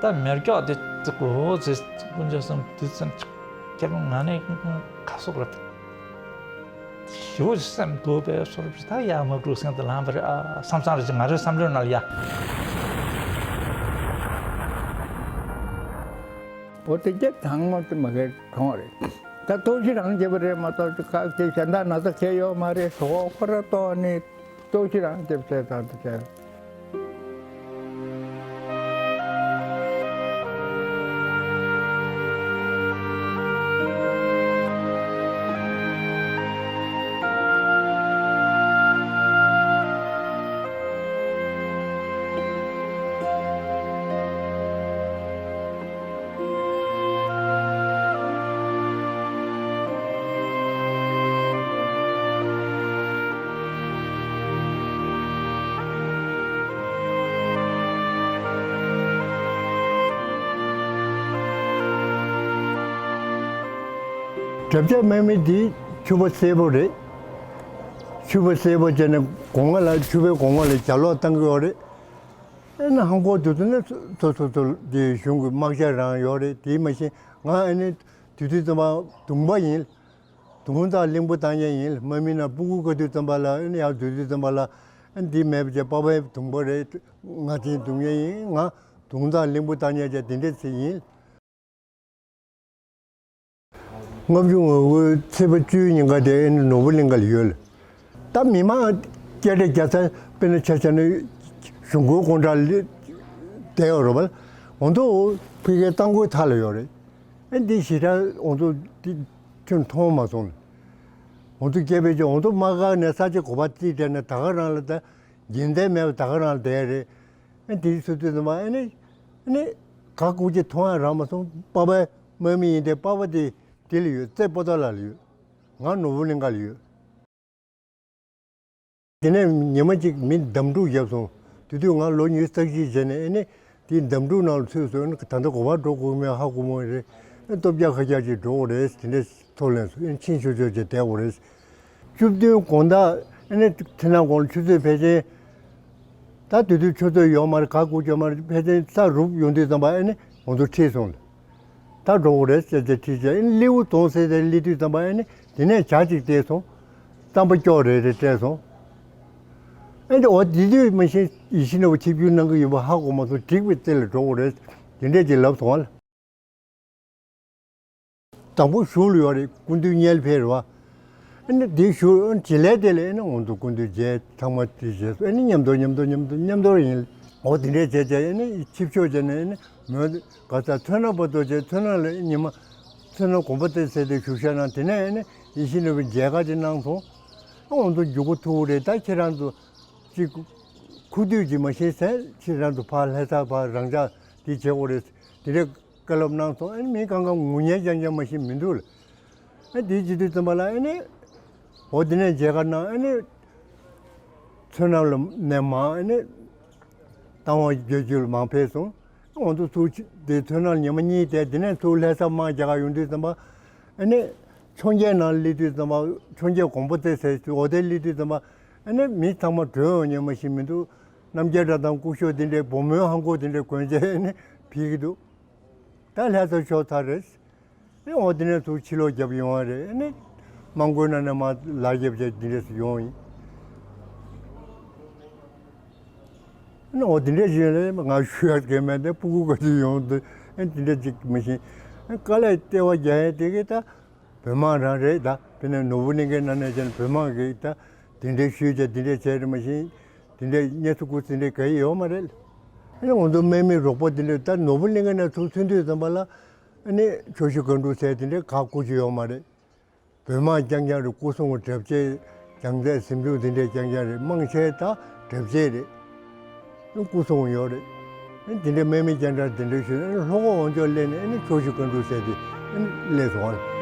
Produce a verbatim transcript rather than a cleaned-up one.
ད་མེ་སྒྱོགས་དེ་ཙི་གོ་ཙི་ཀུན་ཆ་སམ་དུས་ཙམ་ཁྱེད་ང་ནས་ཁ་སོག་རབ་ཞིའུ་སེམས་དུ་པའི་སོར་བཞི་ད་ཡ་མ་གྲུ་སེང་དུ་ལངས་པ་རེད། ཨ་བསམ་བསམ་རེད། ང་རའི་བསམ་བློའི་ནང་ལ་ཡ། འོ་དེ་རྒྱ་དང་མ་དེ་མ་གའི་གྲོང་རེད། ད་ལྟོ་ཞིག་རང་བྱེད་པ་རེད་མ་གཏོགས་ཁ་ཅིག་གཞན་དག་ན་ཚ་ཁྱེད་ཡོད་མ་རེད། གྲོགས་ཁོ་ར་གཏོང་ནི་ལྟོ་ཞིག་རང་བྱེད་པ་བྱས་ཙང་དུ་བྱས། དྲ་བྱ་དམག་མི་འདི་ཕྱུ་པ་སེར་པོ་རེད། ཕྱུ་པ་སེར་པོ་བྱས་ནས་སྒོ་ང་ལ་ཕྱུ་པའི་སྒོ་ང་ལ་ཇ་ལོག་བཏང་གི་ཡོད་རེད། ཨེ་ན་ཧང་གོ་དུས་ཚོད་ནས་ཚོ་ཚོ་ཚོ་དེ་གཞུང་གི་དམག་ཞབས་རང་ཡོད་རེད། དེའི་མ་གཞི་ང་ཨེ་ནི་དུས་དུས་ཙམ་པ་དུང་པ་ཡིན། དུང་རྩ་གླིང་བུ་བཏང་མཁན་ཡིན། དམག་མི་ན་སྤུ་གུ་ག་དུས་ཙམ་པ་ལ་ཨེ་ནི་ཡང་དུས་དུས་ཙམ་པ་ལ་ཨེ་འདི་མེད་པ་བྱས་པ་པའི་དུང་པ་རེད། ང་ཚོའི་དུང་མཁན་ཡིན། ང་དུང་རྩ་གླིང་བུ་བཏང་མཁན་བྱས་དེ་འདྲས་ཚེ་ཡིན། ལྔ་བཅུ་ང་དགུའི་ཚེས་པ་བཅུའི་ཉིན་ཀ་དེ་ནོར་བུ་གླིང་ག་ལ་ཡོད། ད་མི་མང་སྐད་སྒྲ་རྒྱག་ས་དཔེར་ན་ཆ་བཞག་ན་གཞུང་སྒོའི་དགོང་དག་ལ་བསྡད་ཡོད་རེད་པ། འོ་ཐོག་ཕ་གིའི་རྟ་མགོའི་མཐའ་ལ་ཡོད་རེད། ཨེ་འདི་ཞེ་དྲག་འོ་ཐོག་འདི་ཁྱོན་མཐོང་མ་སོང་། འོ་ཐོག་སྐད་པའི་ཅིག་འོ་ཐོག་དམག་སྒར་ནས་ས་ཆ་གོ་བ་རྩིས་སྤྲད་ནས་ད་ག་རང་ལ་ད་རྒྱུན་ལྡན་མེད་པ་ད་ག་རང་ལ་བསྡད་རེད། ཨེ་དེའི་ཚུལ་དུས་ཙམ་པ་ཨེ་ནི་ཨེ་ནི་ག་སྐུ་མཁྱེན་མཐོང་ཡ་རག་མ་སོང་། པ་ཕའི་དམག་མི་ཡིན་ཏེ་པ་ཕ་དེ་དེ་ལ་ཡོད། རྩེ་པོ་ཏ་ལ་ལ་ཡོད། ང་ནོར་བུ་གླིང་ག་ལ་ཡོད། དེ་ནས་ཉི་མ་གཅིག་མི་འདེམས་སྒྲུག་བརྒྱབ་སོང་། དེ་དུས་ང་ལོ་ཉི་ཤུ་རྩ་བཞི་བྱས་ནས་ཨེ་ནི་དེའི་འདེམས་སྒྲུག་ནང་ལ་ཚུད་སོང་། ཨེ་ནི་ད་ལྟ་ག་པར་འགྲོ་དགོས་མེད་ཧ་གོ་མ་རེད། ཨེ་སྟོབས་རྒྱག་ཁ་རྒྱག་ཅིག་འགྲོ་དགོས་རེད། དེ་འདྲས་ཐོག་ལེན་སོང་། ཨེ་ཕྱིན་ཆོག་ཆོག་ཅིག་བསྡད་དགོས་རེད། བཅུ་བདུན་དགོང་དག་ཨེ་ནི་ཚེ་ན་དགོང་ཆུ་ཚོད་ཕལ་ཆེར་ད་དེ་དུས་ཆུ་ཚོད་ཡོད་མ་རེད། ག་སྐུ་ཅོ་མ་རེད། ཕལ་ཆེར་ས་རུབ་ཡོང་དུས་ཙམ་པ་ཨེ་ནི་ང་ཚོ་ཁྲིད་སོང་། ད་འགྲོ་དགོས་རེད་ཟེར་ཏེ་ཁྲིད་བྱས་ཨེ་ནི་སླེའུ་རྫོང་ཟེར་དེ་སླེབས་དུས་ཙམ་པ་ཨེ་ནི་དེ་ནས་ཇ་གཅིག་སྟེར་སོང་། རྩམ་པ་སྐྱོག་རེ་རེ་སྤྲད་སོང་། ཨེ་ནི་འོ་དེ་དུས་མ་གཞི་ཡིད་བཞིན་ནོར་བུ་ཆིབས་བསྒྱུར་གནང་གི་ཡོད་པ་ཧ་གོ་མ་སོང་། འགྲིག་པའི་རྩེ་ལ་འགྲོ་དགོས་རེད། དེ་འདྲས་ཅིག་ལབ་སོང་བ་ལ། དང་པོ་གཞུང་ལ་ཡོད་རེད། སྐུ་མདུན་བསྙལ་ཕེབས་རེད་བ། ཨ་ནི་དེ་ཞུ་བྱེད་ལས་དེ་ལ་ཨ་ནི་འོང་དུ་སྐུ་མདུན་མཇལ། ཚང་མ་དེ་བྱས་སོང་། ཨ་ནི་མཉམ་དུ་མཉམ་དུ་མཉམ་དུ་མཉམ་དུ་ཡིན། འོ་དེ་འདྲས་བྱས་བྱས་ཨ་ནི་ཆིབས་ཆོག་བྱས་ནས་ཨ་ནི་མོན་ག་ས་མཚོ་སྣ་བར་དུ་བྱས། མཚོ་སྣ་ལ་ཉི་མ་མཚོ་སྣ་དགོན་པ་དེ་ཟེར་དེ་བཞུགས་ཤག་ན། དེ་ནས་ཨ་ནི་ཡིད་བཞིན་ནོར་བུའི་མཇལ་ཁ་ཅིག་གནང་སོང་། ཨ་འོང་དུ་འཇུག་གི་ཐུག་རེད། ད་ཁྱེད་རང་ཚོ་ཅིག་ཁུ་དུས་ཀྱི་མ་ཤེས་ཟེར། ཁྱེད་རང་ཚོ་ཕར་ལྷ་ས་ཕར་རང་འཇགས་དེ་བྱེད་དགོས་རེད། དེ་འདྲས་བཀའ་སློབ་གནང་སོང་། ཨ་ནི་མི་གང་ག་ངུ་ཉལ་རྐྱང་རྐྱང་མ་ཤེས་མི་འདུག་ལ། ཨ་དེའི་རྗེས་དུས་ཙམ་པ་ལ་ཨ་ནི་འོ་དེ་ནས་མཇལ་ཁ་གནང་། ཨ་ནི་མཚོ་སྣ་ལ་ནས་མར་ཨ་ནི་རྟ་དབང་བརྒྱུད་ལ་མར་ཕེབས་སོང་། འོ་དུ་ཚུར་དེ་མཚོ་སྣ་ལ་ཉི་མ་གཉིས་བསྡད། དེ་ནས་ཚུར་ལྷ་ས་དམག་རྒྱག་ག་ཡོང་དུས་ཙམ་པ་ཨ་ནི་འཕྱོངས་རྒྱས་ནང་སླེབས་དུས་ཙམ་པ། འཕྱོངས་རྒྱས་དགོན་པ་དེ་ཟེར་འོ་དེ་སླེབས་དུས་ཙམ་པ་ཨ་ནི་མི་ཚང་མ་བྲོས་ཡོང་ཉན་མ་ཤེས་མི་འདུག། རྣམ་རྒྱལ་གྲྭ་ཚང་སྐུ་ཞབས་དེ་འདྲས་བུ་མོའི་ཧང་གོ་དེ་འདྲས་གོན་བྱས་ཨ་ནི་ཕེབས་ཀྱི་འདུག། ད་ལྷ་ས་ཕྱོགས་ཚར་རེད། ཨེ་འོ་དེ་ནས་ཚུར་ཕྱི་ལོགས་རྒྱབ་ཡོང་བ་རེད། ཨེ་ནི་དམག་མགོའི་ནང་ནས་མར་ལག་རྒྱབ་བྱས་དེ་འདྲས་སུ་ཡོང་ཡིན། ཨེ་ནི་འོ་དེ་འདྲས་ཞིག་ལས་ང་ཞུ་ཡག་གི་མེད་དེ། སྤུ་གུ་ག་ཚོད་ཡོང་འདུག། ཨེ་དེ་འདྲས་ཅིག་མི་ཤེས། ཨེ་དཀའ་ལས་སྟེར་བ་རྒྱག་ཡས་དེ་གི་ད་བོད་དམག་རང་རེད། ད་དཔེར་ན་ནོར་བུ་གླིང་གའི་ནང་ནས་བྱས་ན་བོད་དམག་གིས་ད་དེ་འདྲས་ཞུས་བྱས་དེ་འདྲས་བྱས་རེད། མ་གཞི་དེ་འདྲས་གཉེན་སྲོག་སྐུ་ཚེ་འདྲས་ག་ཡི་ཡོད་མ་རེད། ཨེ་ནི་འོ་འདུག། དམག་མི་རོགས་པ་དེ་འདྲས་ད་ནོར་བུ་གླིང་ག་ནས་ཚུར་ཐོན་དུས་ཙམ་པ་ལ་ཨེ་ནི་ཁྱོ་ཤུག་ག་འགྲོ་ཟེར་དེ་འདྲས་ག་སྐུ་ཅི་ཡོད་མ་རེད། བོད་དམག་རྐྱང་རྐྱང་རེད། སྐུ་སྲུང་གི་གྲབས་ཆེ་རྒྱང་རྩེད་ཟིང་འཁྲུག་དེ་འདྲས་རྐྱང་རྐྱང་རེད། དམངས་ཆེ་ད་གྲབས་ཆེ་རེད། སྐུ་སྲུང་ཡོད་རེད། དེ་འདྲས་དམག་མི་རྐྱང་རྐྱང་དེ་འདྲས་ཞུས་ནས་ལྷོ་ཁ་འོག་ཕྱོགས་སླེབས་ནས་ཨེ་ནི་ཁྱོ་ཤུག་ག་འགྲོ་ཟེར་དེ་ཨེ་ནི་སླེབས་སོང་།